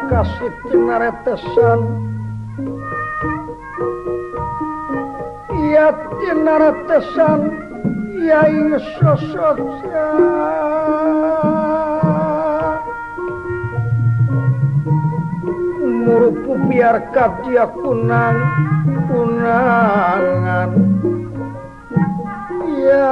Kasih tinaretesan ya tinaretesan ya ing sosotya murupu biar kadia kunang kunangan ya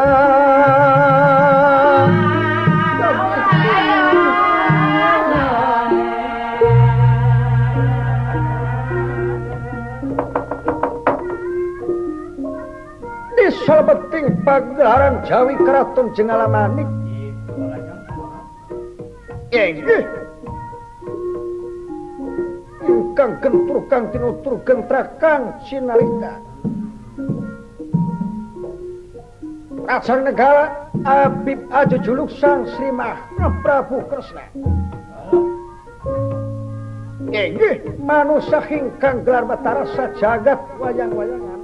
salebeting pagelaran Jawi Keraton Jengalamanik. Inggih. Ingkang gentur kang tinutur gentrakang cinalita. Raja Negara Abib Ajo Juluk Sang Sri Maha Prabu Kresna. Inggih manusa ingkang gelar Batara sajagat wayang-wayangan.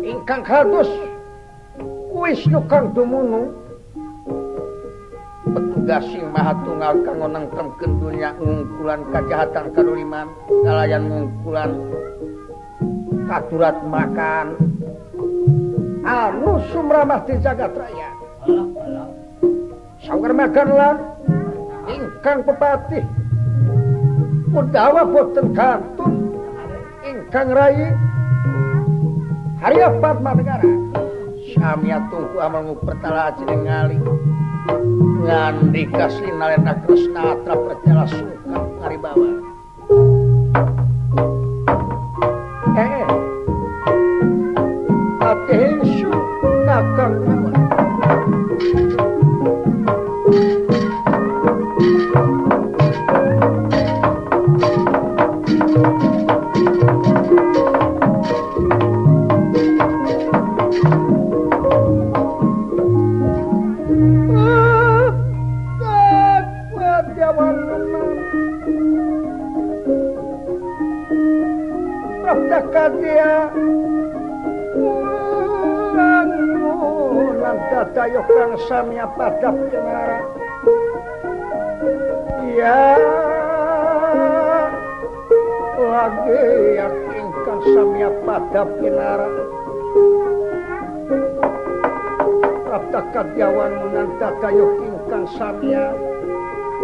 Ingkang kados Wisnu kang dumunung petugas sing maha tunggal kanggo nengtremkeun dunya ngungkulan kajahatan kaduliman kalayan ngungkulan kadurat makan anu sumramah di jagat raya sawer magan lan ingkang pepatih Udawa boten kantun ingkang rayi Harya Padma Negara samya tungku amal pertala jenengali ngandika Sri Nalendra Kresna atra percala sungkap ngaribawa ati su kakang nawa Dayo kang samya pada pinara ya lagi ingkang samya pada pinara prapta kadyawan munanta dayo ingkang samya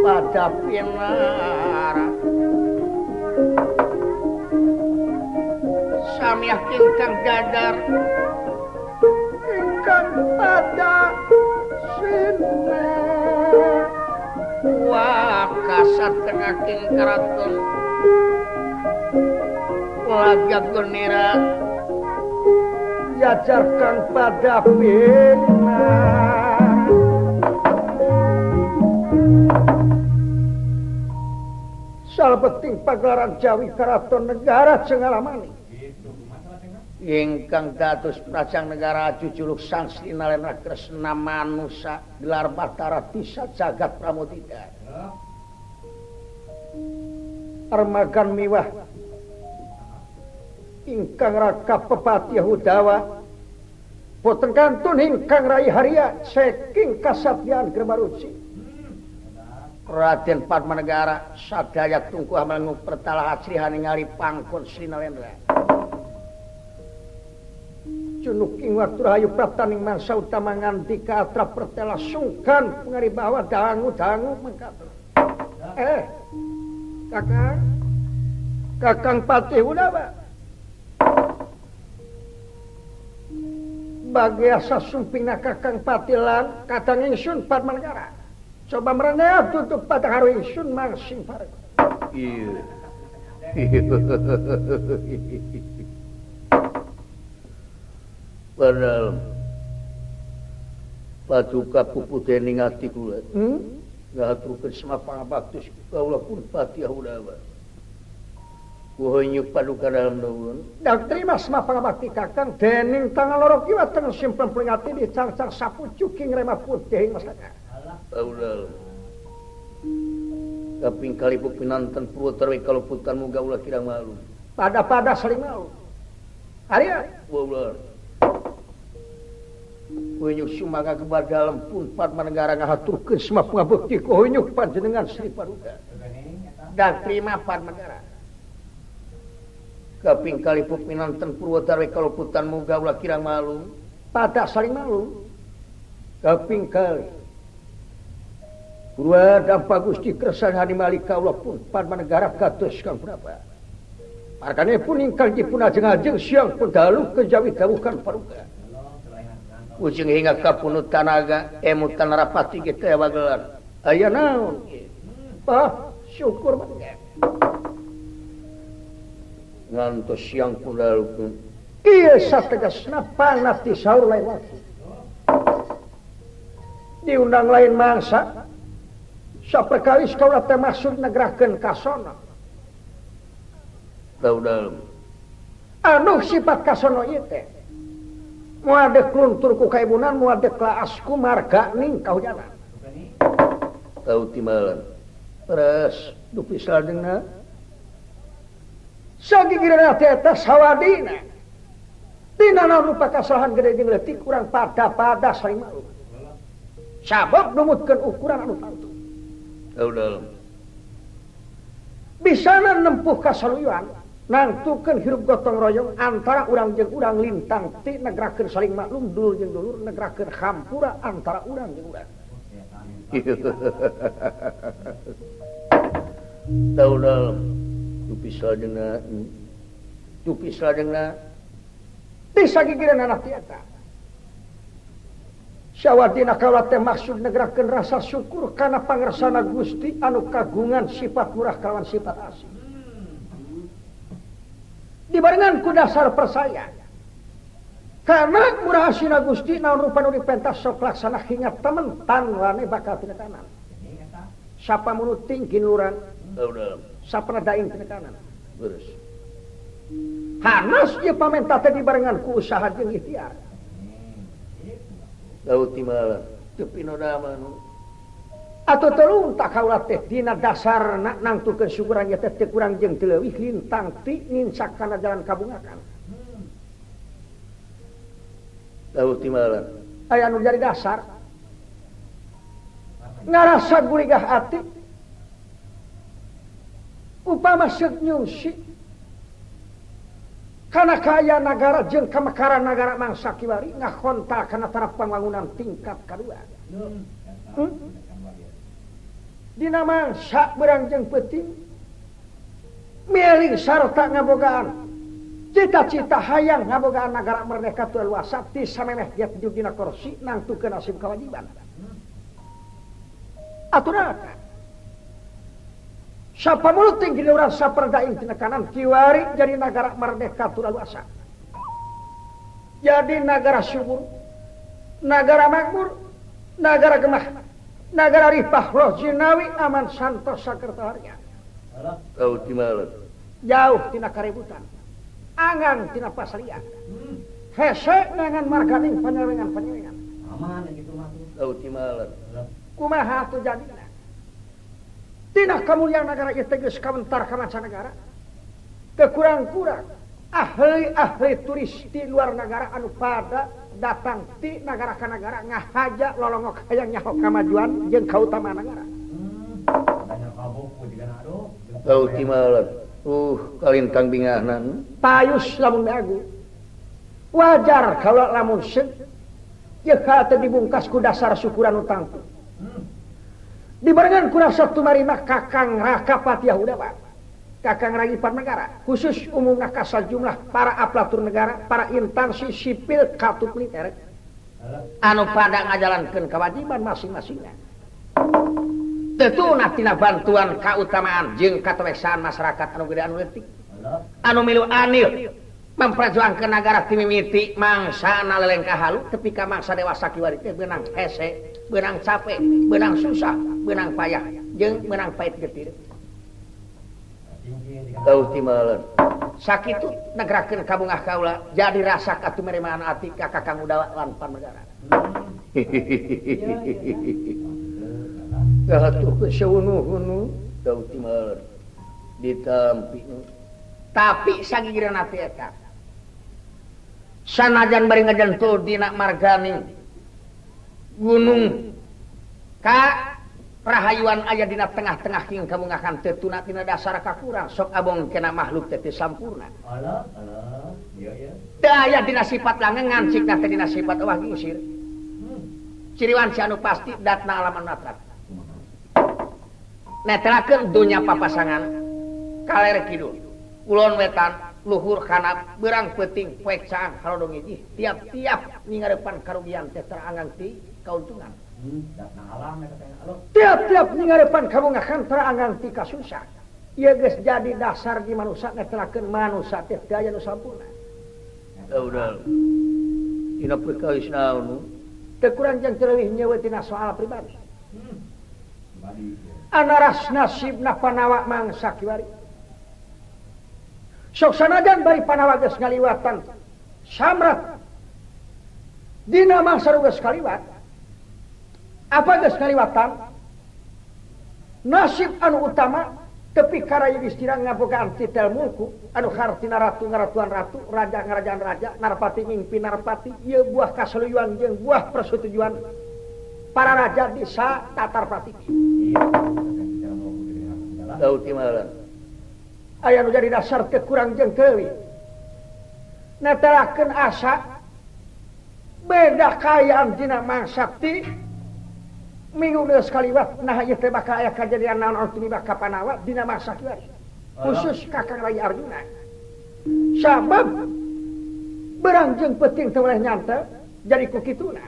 pada pinara samya ingkang dadar ingkang pada sina wah kasat tengah king keraton lagak genera jajarkan pada bina salebeting pagelaran Jawi Keraton Negara Jengalamani. Ingkang dados Prajang Negara jujuluk Sang Sri Nalendra Kresna Manusa gelar Batara Tisa Jagat Pramodita. Armagan miwah ingkang raka Pepati Hudawa boten kantun ingkang Rai Harya saking kasatyan Gremaruci. Raden Padmanegara sadaya tungku amangu pertalah asrihan ningali pangkon Sri Nalendra. Cunuking waktu rahayu praptaning mangsa utama ngandika atrap pertela sungkan pengaribawa dangu-dangu mengkaten. Kakang, Kakang Patih Udawa. Bagiasa sumpingna Kakang Patih lan kadang ingsun Padmanegara. Coba mereneh tutup pada karo ingsun mangsing pareng. Iya. Padahal paduka puputening ati kula. Ngahaturkeun semua pangabaktos kawula pun Patih Udawa. Kuhonyuk paduka dalam nuwun. Dak terima semua pangabakti Kakang dening tangan loro kiwa teng simpel ati dicangcang sapucuk ing rema putih ing masaka. Kawula. Kaping kalipuk pinanten purwa kaluputan muga ulah kirang malu. Pada-pada saling malu. Arya kawula. Kunyuk sumaga kebar dalam pun Padmanegara ngahaturkeun semua pangabekti kunyuk panjenengan Sri Paduka. Dan terima Padmanegara. Kaping kalipuk minanten purwa kaluputan muga ulah kirang malu. Pada saling malu. Kaping kali purwa dampa Gusti Kresna Hanimali kaula pun Padmanegara kados kang punapa. Margane pun ingkang dipun ajeng-ajeng siang pun dalu kejawi dawuhkan Paduka. Ujung hingga kapunut tanaga emutan rapati kita wagelar. Aya naon? Bah, syukur banget. Ngantos siang pun dalu pun. Iya sategasna panat disaur lain waktu. Diundang lain mangsa. Saperkawis kaula teh maksud negrakeun kasono. Tau dalem. Anu sifat kasono ieu teh. Moal dek luntur ku kaibunan, moal dek laas ku marga ning kahujanan. Tau timbalan. Terus dupi salajengna. Sagigirana teh eta sawadina. Tina naon rupa kasalahan gede jeung leutik urang pada-pada saling malu. Sabab numutkeun ukuran anu tangtu. Tau dalem. Bisana nempuh kasaluyuan. Nangtukeun hirup gotong royong antara urang jeung urang lintang ti negrakeun saling maklum dulur jeung dulur negrakeun hampura antara urang jeung urang. Tau dalem dupi salajengna dupi salajengna ti sagigireun anak ti eta. Sawadina kaula teh maksud negrakeun rasa syukur kana pangersana Gusti anu kagungan sifat murah kalawan sifat asih. Dibarengan ku dasar percaya. Karena murah asina Gusti naon rupa nu dipentas sok laksana hingga temen tanwane bakal tinekanan. Sapa munu tinggi luran, sapa daing tinekanan. Terus. Hanas ieu pamenta teh dibarengan ku usaha jeung ikhtiar. Tau timbalan teu pinodama nu. Atau telung tak kaula teh dina dasarna nangtukeun syukuran ieu teh teu kurang jeung teu leuwih lintang ti nincak kana jalan kabungakan. Tau timbalan. Aya nu jadi dasar. Ngarasa guligah ati. Upama seuk nyungsi kana kaayaan nagara jeung kamekaran nagara mangsa kiwari ngahontal kana taraf pangwangunan tingkat kadua. Dina mangsa berang jeung peuting mieling sarta ngabogaan cita-cita hayang ngabogaan nagara merdeka teu luasa ti samemeh dia tuju dina kursi nangtukeun nasib kewajiban. Aturna sapa mulut tinggi urang saperdaing tina kanan kiwari jadi nagara merdeka teu luasa. Jadi nagara syukur, nagara makmur, nagara gemah, nagara ripah roh jinawi aman santosa kerta harya. Tau timbalan. Jauh tina kaributan. Angan tina pasalian. Hese neangan marganing penyelewengan-penyelewengan. Aman kitu mah tuh. Timalan. Kumaha atuh jadina? Tina kamuliaan negara ieu teh geus kawentar ka mancanegara. Kekurang-kurang ahli-ahli turis di luar negara anu pada datang ti nagara ka nagara ngahaja lolongok hayang nyaho kamajuan jeung kautamaan nagara. Tau timalan. Kalintang bingahna. Payus lamun agu. Wajar kalau lamun seug ieu teh dibungkas ku dasar syukuran utang. Dibarengan ku rasa tumarima Kakang Raka Patiah Udawa. Kakang Ragipan Negara, khusus umumna kasajumlah para aparatur negara, para instansi sipil katut militer anu pada ngajalankeun kewajiban masing-masingna. Tetuna tina bantuan kautamaan jeung kataweksaan masyarakat anu gede anu leutik. Anu milu anil memperjuangkeun nagara ti mimiti mangsana lelengkah halu tepi ka mangsa dewasa kiwari teh beunang hese, beunang capek, beunang susah, beunang payah jeung beunang pahit getir. Tau timalan. Sakitu negrakeun kabungah kaula jadi rasa katu meremaan ati ka Kakang Udawa lan Panegara. Atuh seunuh-unuh tau timalan. Ditampi. Tapi sagigirana teh eta. Sanajan bari ngajentul dina margani gunung ka rahayuan aya dina tengah-tengah king kabungahan teu tuna tina dasar kakurang sok abong kena makhluk teh teu sampurna. Alah, alah. Iya ya. Teu aya dina sifat langengan cikna teh dina sifat awah gingsir. Ciriwan si anu pasti datna alam anu natrat. Netelakeun dunya papasangan kaler kidul, kulon wetan, luhur kanap, beurang peuting, poek caang halodong hiji, tiap-tiap ningarepan karugian teh terangang ti kauntungan. Tiap-tiap ningarepan kabungahan terangang ti kasusah. Ieu geus jadi dasar di manusia netelakeun manusia teh teu aya nu sampurna. Udah. Dina perkawis naon? Teu kurang jeung teu leuwih nyewe tina soal pribadi. Anaras nasibna panawa mangsa kiwari. Sok sanajan bari panawa geus ngaliwatan samrat dina mangsa geus kaliwat. Apa geus ngaliwatan nasib anu utama tepi ka Raya Yudhistira ngabogaan titel mulku anu hartina ratu ngaratuan ratu raja ngarajaan raja narpati mimpi narpati ieu buah kasaluyuan jeung buah persetujuan para raja di sa tatar pratiwi. Tau timalan. Aya nu jadi dasar teu kurang jeung teuing. Netelakeun asa beda kaayaan dina mangsa ti minggu geus kaliwat nah ieu teh bakal aya kajadian naon anu tumibah ka Panawa dina mangsa kieu. Khusus Kakang Rayi Arjuna. Sabab berang jeung peuting teu boleh nyantel jadi ku kituna.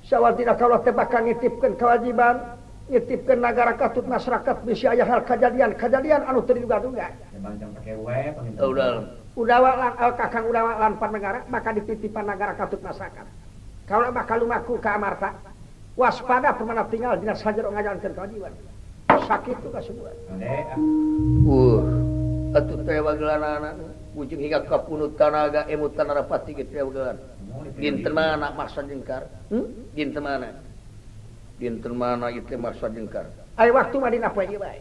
Sawadina kaula teh bakal ngitipkeun kewajiban, ngitipkeun nagara katut masyarakat bisi aya hal kajadian-kajadian anu teu diduga-duga. Udawa lan Kakang Udawa lan Panegara maka dititipan nagara katut masyarakat. Kaula bakal lumaku ka Amarta. Waspada permana tinggal dina sajero ngajalankeun kewajiban. Sakitu kasubuhan. Atuh teh wagelanana ujung hingga kapunut tanaga emutan narapati ge teh wagelan. Dinten mana maksa jengkar? Dinten mana? Dinten mana ieu teh maksa jengkar? Aya waktu mah dina poe ieu bae.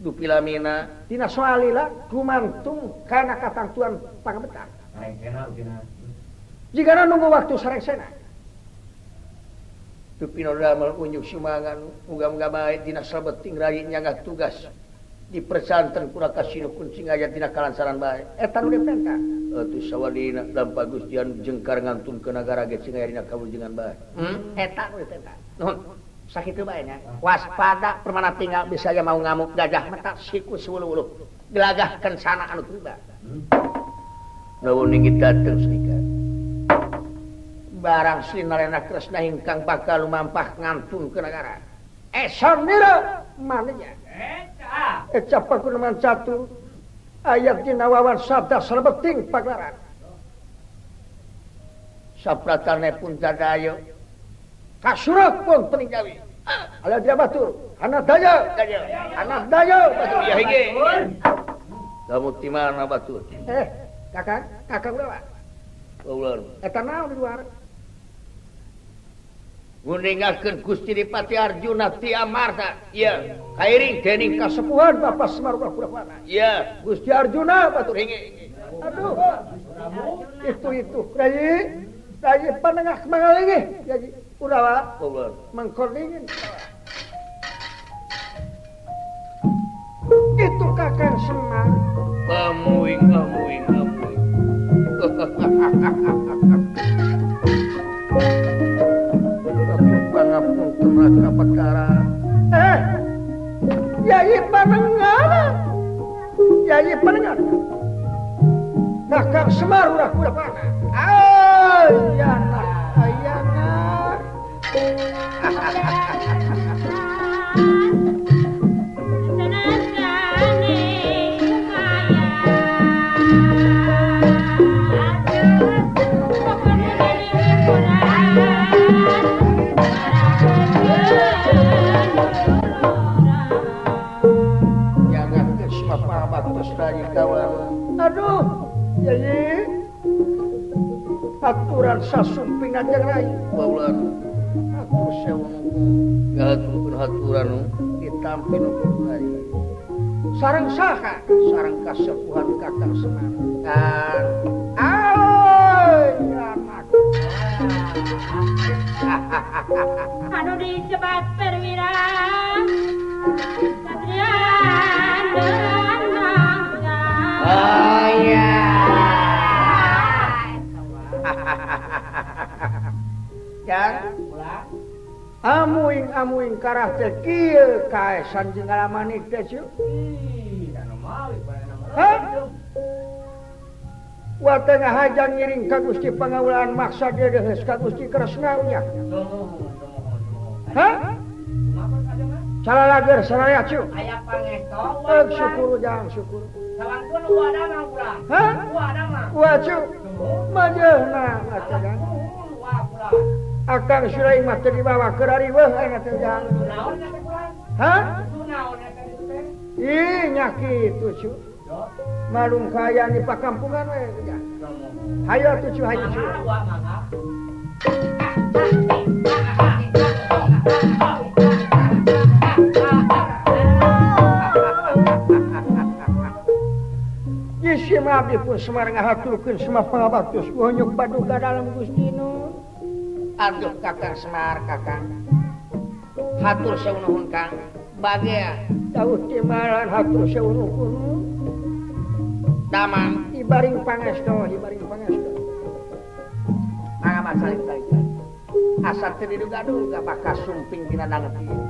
Dupilamina dina soalila gumantung kana katangtuan pangabetan. Jigana nunggu waktu sarengsena. Dupino damel unjuk sumangan muga-muga bae dina salebeting rayi nyanggah tugas di persanten pura kasino kuncing aya dina kalancaran bae. Eta nu dipenta. Atuh sawadina lampa Gustian jengkar ngantun ke nagara ge cing aya dina kawujengan bae. Eta nu dipenta. Nuhun. Sakitu bae nya. Waspada permana tinggal bisa aya mau ngamuk gajah mata siku sewuluh-wuluh. Gelagah kencana anu tiba. Namun ninggit dateng sika. Barang sinarena Kresna ingkang bakal lumampah ngantun ke nagara. Esanira manenya. Eca pakuneman satu ayat dina wawan sabda salebeting pagelaran. Sapratane pun dadayo. Kasurat pun pening jawi. Ala dia batur, anak daya, anak daya batur. Ya hige. Kamu di mana batur? Kakang, kakang ulah. Ulah. Eta naon di luar? Nguningakeun Gusti Dipati Arjuna ti Amarta. Iya, kairing dening kasepuhan Bapak Semar Ulah. Iya, Gusti Arjuna batur. Hinge. Aduh. Itu Rai, Rai panengah mangalingih. Jadi Urawa. Ulah. Mangkor dingin. Itu kakang Semar. Amuing, amuing, amuing. Pangapunten Raka Batara. Yai Panengah. Yai Panengah. Kakang Semar ulah kurang. Ayana, ayana. Aduh, jadi aturan sasumping aja rai. Baulan, aku sewa ngahaturkeun haturan ditampi nu rai. Sareng saha? Sareng kasepuhan Kakang Semar. Kang, ay, anak. Anu disebat perwira, satrian dengan oh iya. Jang, amuing amuing karah teh kieu kaesan jeung alamanik teh cieu. Hah? Wa teh ngahajang ngiring ka Gusti Pangawulan maksa dedes ka Gusti Kresna nya. Hah? Salah lager saraya cieu. Aya pangesto. Syukur jang syukur. Sawangkun uwa damang pulang. Hah? Uwa damang. Uwa cieu. Majeuna mah jang. Akang Suraing mah teu dibawa keur ariweuh ayeuna teh jang. Naon eta pulang? Hah? Naon eta teh? Ih nya kitu cieu. Malum kaya di pakampungan we jang. Hayo atuh cieu hayo cieu. Isi abdi pun Semar ngahaturkeun semua pangabaktos gonyok paduka dalam Gusti nu. Aduh Kakang Semar Kakang. Hatur sewu nuhun Kang. Bagea jauh timalan hatur sewu nuhun. Damang ibaring pangesto, ibaring pangesto. Mangga saling-saling. Asar teu diduga-duga bakal sumping dina danget ieu.